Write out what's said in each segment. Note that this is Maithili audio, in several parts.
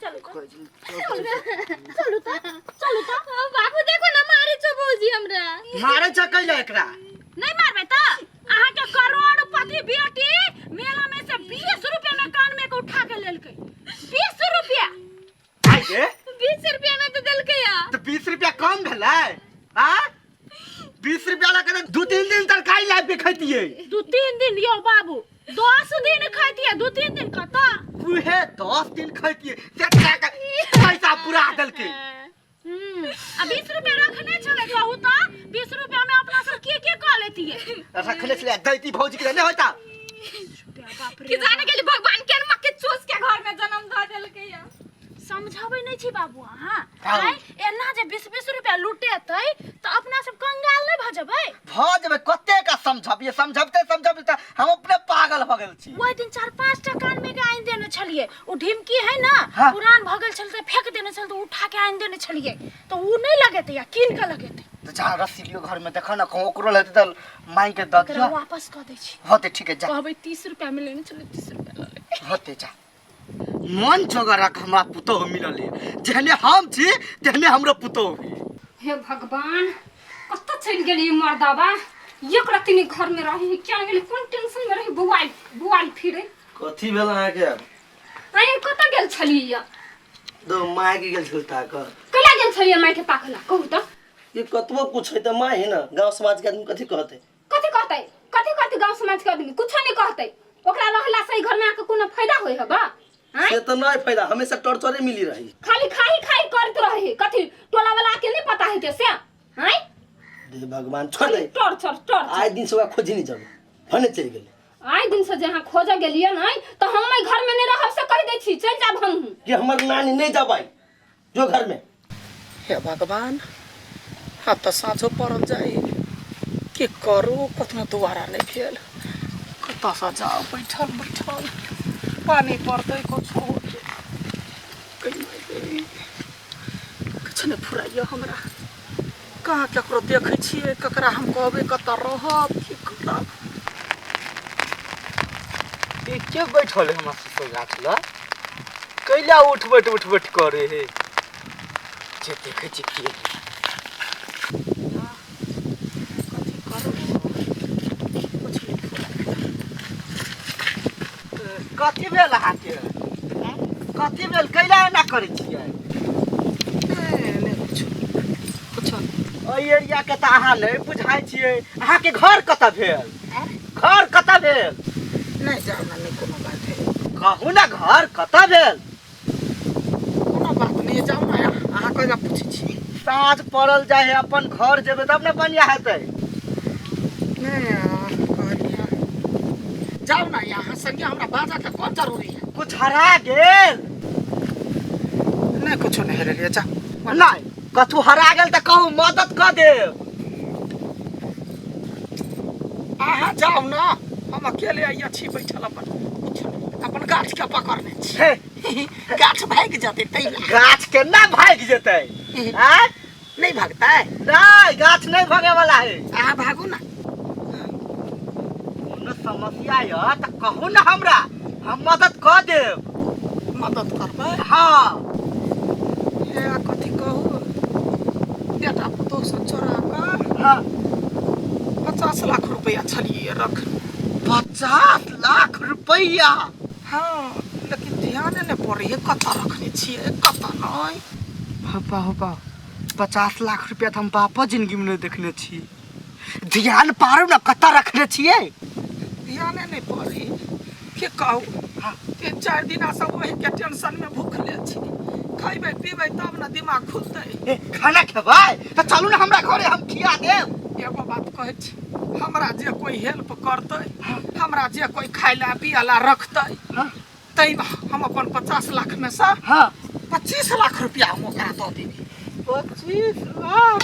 चलू तऽ, चलू तऽ, चलू तऽ। बाबू देखो ना मारे छौ भौजी हमरा। मारे छ कैला एकरा? नहीं मारबै तऽ अहाँके करोड़पति बेटी मेला में से 20 रुपया में कान में के उठा के लेलकै। 20 रुपया। आइ गे। 20 रुपया में तो देलकै या। तऽ 20 रुपया कम भेलै? आ 20 रुपया लऽ के 2-3 दिन तरकारी लाबि के खैतियै। 2-3 दिन यौ बाबू, 10 दिन खैतियै, 2-3 दिन कतऽ? उहे 10 दिन खैतियै से टाका पैसा पुरा देलकै। आ 20 रुपया रखने छलै, कहू तऽ 20 रुपया में अपना सब के के कऽ लेतियै? रखने छलै, दैती भौजी के नहि होता। बाप रे कि जाने गेली भगवान के मक्के चूस के घर में जन्म दऽ देलकै या। समझाबै नहि छी बाबू अहाँ। का? आँय, एना जे 20-20 रुपया लुटेतै तऽ अपना सब कंगाल नहि भऽ जेबै? भऽ जेबै। कते का समझबियै, समझबते समझबते हम अपने पागल भऽ गेल छी। ओहि दिन 4-5 टा कान में के आनि देने छलियै, ओ ढिमकी है ना। हाँ। पुरान भऽ गेल छल तऽ फेंक देने छल, तऽ उठा के आनि देने छलियै, तऽ उ नहि लगेतै या कीन के लगेतै? तऽ जा रस्सी लियो घर में, देखऽ ने कहूँ ओकरो लेतै तऽ मांगि के दऽ एकरा दियौ। वापस कऽ दै छी। होतै, ठीक है, जा। कहबै 30 रुपया में लेने छलियै, 30 रुपया लऽ ले। होतै, जा। मन जोगरक हमरा पुतोह मिलल है, जेहने हम छी तेहने हमरो पुतोह है। हे भगवान, कतऽ चलि गेली मर्दाबा? एक रत्ती नहीं घर में रही, क्या गेली, कोन टेंशन में रही, बौआल बौआल फिरे। कथी भेल अहाँके? आइ कतऽ गेल छलियै? दो माय के गेल छल ताकऽ। कला गेल छलियै माय के ताकला, कहू तऽ? ये कतबो कुछ है तऽ माय है ना, गांव समाज के आदमी कथी कहते? कथी कहतै? कथी कहतै गांव समाज के आदमी? कुछो नहीं कहतै। ओकरा रहला से घर में आके कोनो फायदा होय हबा? आँय? से तऽ नहीं फायदा, हमेशा टॉर्चरे मिली रही। खाली खाई खाई करत रहे, कथी टोला वाला के नहीं पता है के से? आँय? दे भगवान, छोड़ दे। Torture torture. आइ दिन से ओकरा खोजी नहीं जाबे, भने चलि गेलै। आइ दिन से जे अहाँ खोजऽ गेलियै ने तऽ हम एहि घर में नहीं रहब से कहि दै छी, चलि जाब हमहूँ। कि हमर नानी नहीं जाबै जो घर में। हे भगवान, आब तऽ साँझो पड़ल जाइ, की करू, कखनो दुबारा नहि भेल। कतऽसँ जाउ, बैठल बैठल पानि पड़तै, कुछो होतै, किछु नहि फुराइए हमरा। कहाँ ककरो देखै छियै, ककरा हम कहबै, कतऽ रहब, की करब? ई के बैठल है हमरा ससुर गाछ लग? कैला उठबैत उठबैत करे है जे देखै छी के? कथी करू, कुछ नहि फुराइए। कथी भेल अहाँके? कथी भेल, कैला एना करै छियै? नहि नहि, कुछो कुछो नहि। एहि एरिया के तऽ अहाँ नहि बुझाइ छियै। अहाँके घर कतऽ भेल? घर कतऽ भेल? नहि, जाउ ने, नहि कोनो बात है। कहू ने, घर कतऽ भेल? कोनो बात नहि, जाउ ने। अहाँ कहिया पूछै छी? साँझ पड़ल जाइ है, अपन घर जेबै तब ने बढ़िआँ हेतै। नहि, कहलियै जाउ ने, अहाँ संगे हमरा बाजऽके कोन जरूरी है? कुछ हरा गेल? नहि, कुछो नहि हेरेलियै, जाउ। नहि, कथू हरा गेल तऽ कहू, मदद कऽ देब। अहाँ जाउ ने, हम अकेले आइया छी बैठल, अपन कुछो नहि, अपन गाछ के पकड़ने छी। हे। गाछ भागि जेतै तै लए। गाछ केना भागि जेतै? आँय? नहि भागतै? नहि, गाछ नहि भागे वाला है। अहाँ भागू ने। कोनो समस्या यऽ तऽ कहू ने हमरा, हम मदद कऽ देब। मदद करबै? हाँ। हे, कथी कहू, बेटा पुतोह सब चोरा कऽ हाँ 50 लाख रुपया छलियै रख। 50 लाख रुपैआ? हाँ, लेकिन ध्यान नहि पड़ै है कतऽ रखने छियै कतऽ नहि। हपा हपा, 50 लाख रुपया तऽ हम बापो जिंदगी में नहि देखने छी। ध्यान पारू ने, कतऽ रखने छियै? ध्याने नहि पड़ै, की कहू, 3-4 दिना से वही के टेंशन में भूखले छी। खैबै पीबै तब ने दिमाग खुलतै। ए, खाना खेबै तऽ चलू ने हमरा घरे, हम खिया देब। एगो बात कहै छी, हमरा जे कोई हेल्प करतै, हमरा जे कोई खाय ला पिया ला रखतै, हाँ। ताहिमे हम अपन 50 लाख में से हाँ 25 लाख रुपया हम ओकरा दऽ देबै। 25 लाख?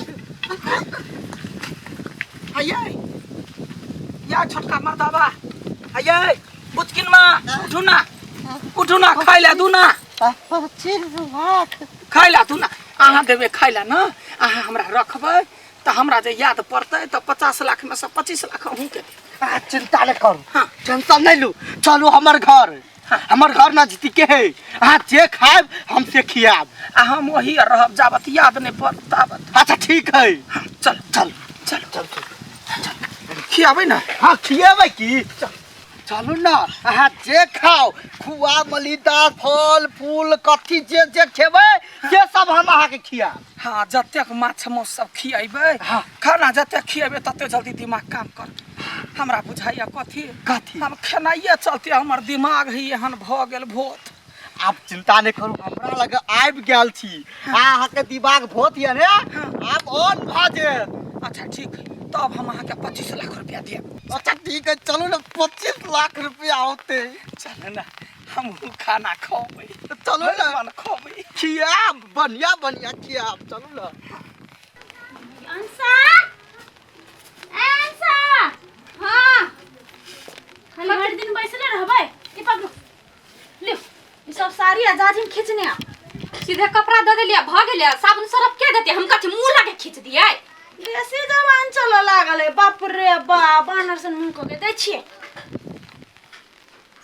आइए या छोटका मर्दाबा, आइए बुचकिन माँ, उठू ना, उठू ना, खाय ला दू ना। 25 लाख? खाय ला दू ना। अहाँ देबै खाय ला ना, अहाँ हमरा रखबै तऽ हमरा जे याद पड़तै तऽ 50 लाख में से 25 लाख अहूँके देब। आ, चिंता नहीं करू। हाँ। टेंशन नहीं लू, चलू हमर घर। हमर घर नजदीके है, अहाँ जे खायब हम से खियाब। आ हम वही रहब जाबत याद नहीं पड़त ताबत। अच्छा ठीक है, चल चल चल चल चल, खियाबै ना? हाँ खिएबै की, चलू ना। अहाँ जे खाओ, खुआ मलिदा फल फूल कथी जे जे खेबै से सब हम अहाँके खियाब। हाँ, जतेक माछ मांस सब खिएबै। हाँ। खाना जतेक खिएबै तते जल्दी दिमाग काम कर। हमरा बुझाइया कथी कथी? हम खेनाइए चलते हमर दिमाग ही एहन भऽ गेल भोत। आब चिंता नहीं करू, हमरा लग आबि गेल छी, अहाँके दिमाग भोत यऽ ने, आब ऑन भऽ जायत। अच्छा ठीक है, तब हम अहाँके 25 लाख रुपया देब। अच्छा ठीक है, चलू ने, 25 लाख रुपया होते। चल ना, हमहूँ खाना खबै। चलू ना। मन खबै। खियाब, बढ़िया बढ़िया खियाब, चलू ना। अंसा, ए अंसा। हाँ। खाली भरि दिन बैसले रहबै? ई पकड़ू, लियो, ई सब साड़ी आ जाजिम खींचने आ। सीधे कपड़ा दे देलियै, भऽ गेलै। साबुन सरफ के देतै? हम कथी मुँह लगे खींच दियै? बेसी जवान चलऽ लागल है, बाप रे बाप, बानर सन मुँह कऽ के दै छियै।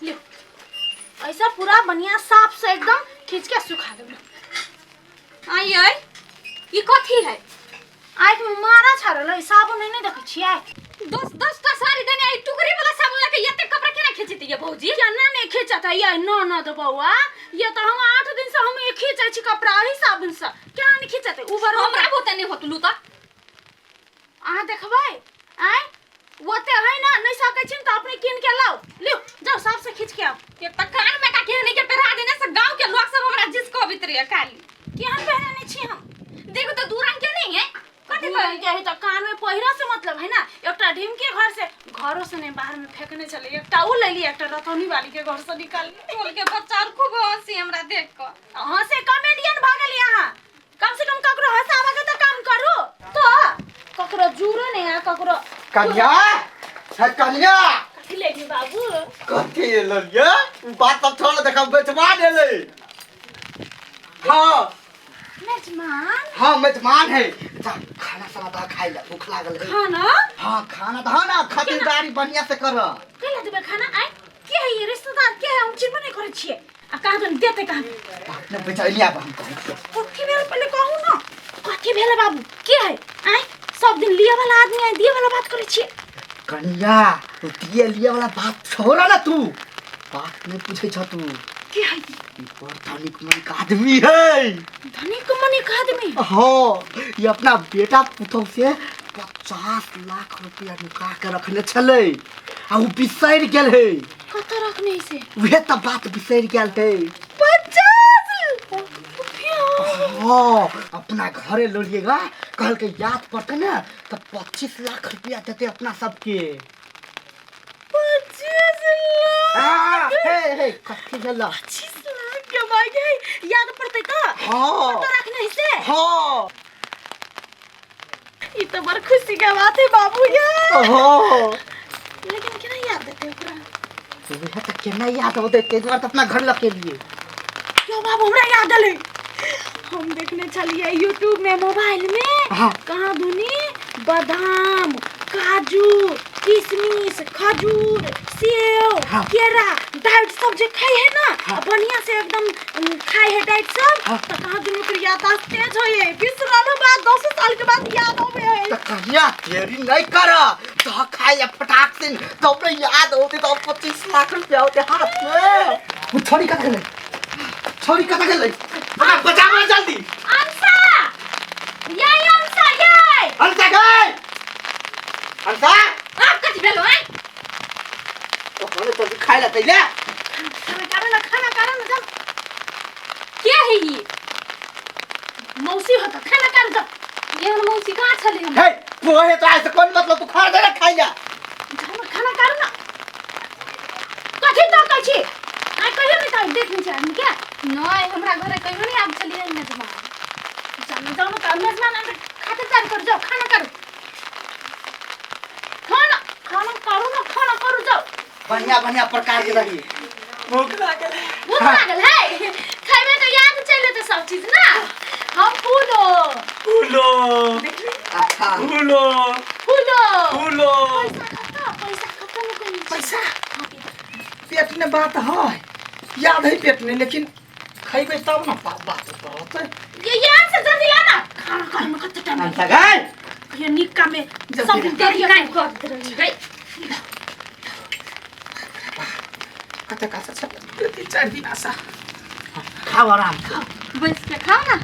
लियो, ऐसा पूरा बढ़िया साफ से एकदम खींच के सुखा देबै। आइयै, ई कथी है? आँखि में मारा छाड़ल है, साबुन नहीं देखै छियै? दस दस टा साड़ी देने आई, टुकड़ी वाला साबुन लके एते कपड़ा केना खींचती भौजी? केना नहीं खींचत है ये? न न दे बौआ, ये तो हम 8 दिन से हम ये खींचै छी कपड़ा एही साबुन से, केना नहीं खींचत? उबर हमरा बहुते नहीं होतलू त। अहाँ देखबै आँय, ओते है ना, नहीं सकै छी तऽ अपने कीन के लाउ। लियो, जाउ साफ से खींच के आउ। एक त कान में का केहने के पहिरा देने से गांव के लोग सब हमरा जिस कहबित रहे खाली। केहन पहिरने छी हम? देखो तो, दू रंग के नहीं है कथी? दू रंग के है तऽ कान में पहिरा से मतलब है ना। एकटा ढिमके घर से, घरो से नहीं, बाहर में फेंकने छलै, एकटा उ लेली, एकटा रतौनी वाली के घर से निकाल। टोल के बच्चा आर खूब हंसी हमरा देख के। हंसे, कॉमेडियन भऽ गेली अहाँ। कम से कम ककरो हंसाबऽ के तऽ काम करू, तो ककरो जुड़ो नहीं आ ककरो। कन्या है, कन्या। कथी लेली बाबू? कथी लेलियै? उ बात सब छोड़, देखा बेचमान एलै। हाँ। मेजमान? हाँ, मेजमान है। जा, खाना साना दा खाइ ला, भूख लागल है। खाना? हाँ, खाना दा ना, खातिरदारी बढ़िया से कर। कैला देबै खाना आइ? के है ये रिश्तेदार, के है? हम चिन्हबो नहीं करै छियै आ कहाँ तक देतै कहाँ? बाप ने बेचैली, आब हम कहै छियै। कथी भेल पहिले कहू ना, कथी भेल बाबू? के है आइ? सब दिन लिए वाला आदमी आइ दिए वाला बात करै छियै। कन्या, तू दिए लिए वाला बात छोड़ ना, तू बात नहीं पूछै छ तू। के है? ई बड़ धनिक मनिक आदमी है। धनिक मनिक आदमी? हाँ, ये अपना बेटा पुतहु से 50 लाख रुपया नुका के रखने छलै आ उ बिसरि गेल है। कतऽ रखने है से? उहे तऽ बात, बिसरि गेल है। 50 रुपया? हाँ, अपना घरे लोलिएगा, कहलकै याद पड़तै ने तऽ 25 लाख रुपया देतै अपना सबके। 25 लाख? आ, हे हे, कथी भेल? 25 लाख कमाइ गई, याद पड़तै तऽ? हाँ। कतऽ रखने है से? हाँ। ई तऽ बड़ खुशी के बात है बाबू यार। हाँ। लेकिन केना याद देतै ओकरा? उहे तऽ केना याद होतै, ताहि दुआरे तऽ अपना घर लऽ के एलियै। यो बाबू, हमरा याद एलै, हम देखने छलियै यूट्यूब में, मोबाइल में। हाँ। कहाँ दुनी बादाम, काजू, किशमिश, खजूर, सेब, हाँ। केरा, डाइट सब जे खाइ है ना, हाँ। बढ़िया से एकदम खाइ है डाइट सब, हाँ। तऽ कहाँ दुनू के याददाश्त तेज होइ है, बिसरलो बाद 10 साल के बाद याद आबै है। तऽ कन्या, देरी नहीं कर, तो खाइ ले फटाक से, तब ने याद होते, तो 25 लाख रुपया होते हाथ में। वो छोरी कहाँ गेलै? छोरी कहाँ गेलै? ओकरा बचाबो जल्दी। अंसा याय, अंसा याय। अंसा गई, अंसा। आब कथी भेलो आइ? तो होने तो खाइ ले तैले। खाना करो ना, खाना करो ना, चल। के है ई? मौसी हो तो खाना कर दो। एहन मौसी कहाँ छलै हम? हे, पोहे तो ऐसे कौन मतलब? तू खा दे ना, खाइ जा। जाओ ना, खाना करो ना। कथी तो कहै छी आइ? कहियो नहि तऽ देख नहि छै आदमी के। नहीं, हमरा घरे कहियो नहीं आब छलियै मेजबान। जानो जानो तऽ मेजबान आबै, खातिरदारी करू, जाओ खाना करू, खाना खाना करू ना, खाना करू, जाओ। बढ़िया बढ़िया प्रकार के रही। भूख लागल है। भूख लागल है, खैबे तऽ याद चलि एतै सब चीज ना। हम फूलो। फूलो। अच्छा। फूलो। फूलो। फूलो। पैसा कतऽ, पैसा कतऽ नुकैने छी? पैसा पेट में बात है। याद है पेट में, लेकिन खैबे तब ना बात होतै। ये यहाँ से जल्दी ला ना, खाना खाने में कते टाइम अंता गए। ये निक्का में सब दिन देरी देरी काहे कर रही गई? कते काचा छ, 3-4 दिन आशा। खाओ आराम से। बैस के खाओ ना।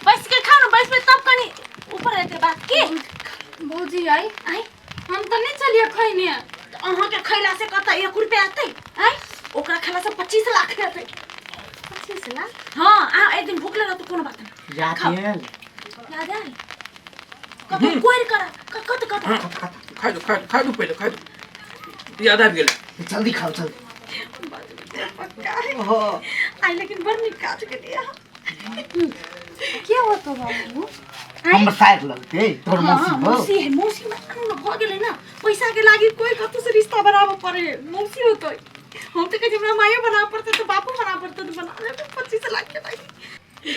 बैस के खाओ ना, बैस में तब कनी ऊपर रहते बात की। भौजी आई आई हम त नहीं चलिए खैने। अहाँ के खैला से कत 1 रुपया आते? आई ओकरा खैला से 25 लाख आते। 25 लाख? हाँ, आ एक दिन भूखले रह तो कोनो बात नहीं। याद आयल। याद आयल? कत कोइर करा, कत कत। खाइ दो, खाइ दो, खाइ दो, पहिले खाइ दो, याद आबि गेलै। जल्दी खाओ जल्दी। पक्का है। ओहो। आई लेकिन बड़ नीक काज के दिया। के हो तो बाबू? हमर साइड लगते तोर मौसी हो। मौसी है, मौसी में न भ गेलै ना, पैसा के लागी कोई कतौ से रिश्ता बनाबऽ पड़े, मौसी होतै। हम तऽ कहै छी हमरा मायो बनाबऽ पड़तै तऽ बापो बनाबऽ पड़तै तऽ बना लेबै 25 लाख के लागी।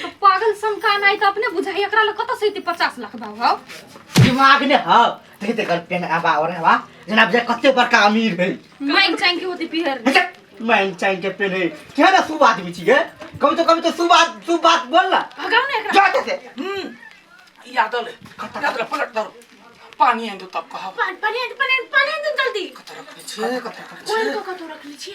तो पागल समकान आई त अपने बुझाई, एकरा ल कत से 50 लाख बाबू? दिमाग ने हो, देख देख पेन आबा और हवा जना बुझाय कते बड़का अमीर है। मांग चांग के होती पिहर। मांग चांग के पेन है क्या ना, शुभ आदमी छी कभी तो, कभी तो शुभ बात, शुभ बात बोल ना। भगाओ ना एकरा। जा से। याद आले, याद आले, पलट धरो, पानी आइन दो तब कहब। पानी पानी पानी पानी आइन दो जल्दी। कत रखने छे, कत रखने छे? कोई कत रखने छी?